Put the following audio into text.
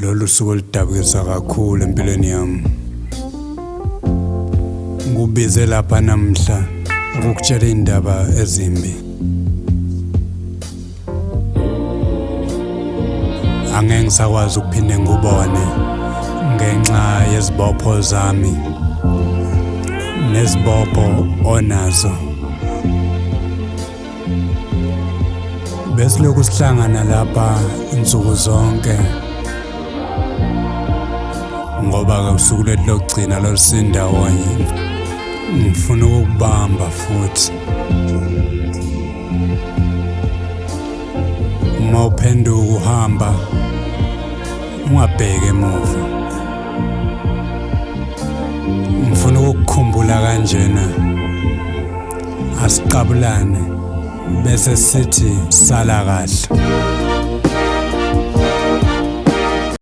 Lolu suku oludabukisa kakhulu empilweni yami. Ngikubize lapha namhla ukukutshela iy'ndaba ezimbi. Angeke ngisakwazi ukuphinde ngikubone ngenxa yezibopho zami nezibopho onazo. Besilokhu sihlangana lapha insuku zonke ngoba-ke usuku lwethu lokugcina lolusindawonye. Ngifuna ukukubamba futhi. Uma uphenduka uhamba ungabheki emuva. Ngifuna ukukukhumbula kanjena. Asiqabulane bese sithi sala kahle.